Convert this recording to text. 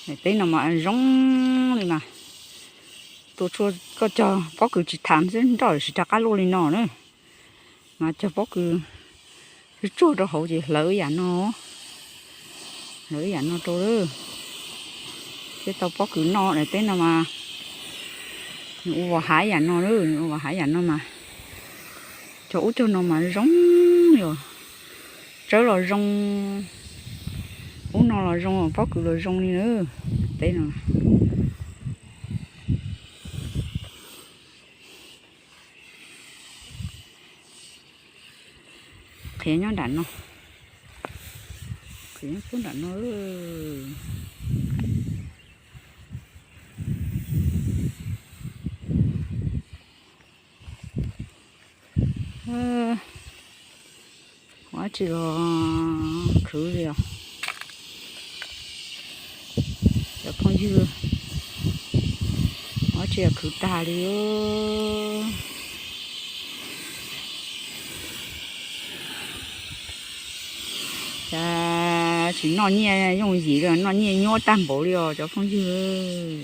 Teb no mas zoo li mas, tua tshuaj koj cog pob kws tsis tham xwb nroj tsis rov qab luaj li no na. Mas cog pob kws tsuag tsuag rau hauv ces hlawv yam no, hlawv yam no rau lawm thiaj tau pob kws noj. Daim teb no mas nws ua hav yam no, nws ua hav yam no mas cog ub cog no mas zoo li os. Tsawb los zoo, ub no los zoo, pob kws los zoo li na. Teb no qhiav nyob nram no, qhiav nyob puag nram no. Ua dab tsi los khwv li os. Cov phooj ywg, ua dab tsi los khwv tag li. Cas tsis noj nyiaj yooj yim li, noj nyiaj nyuab tag npaum li os cov phooj ywg.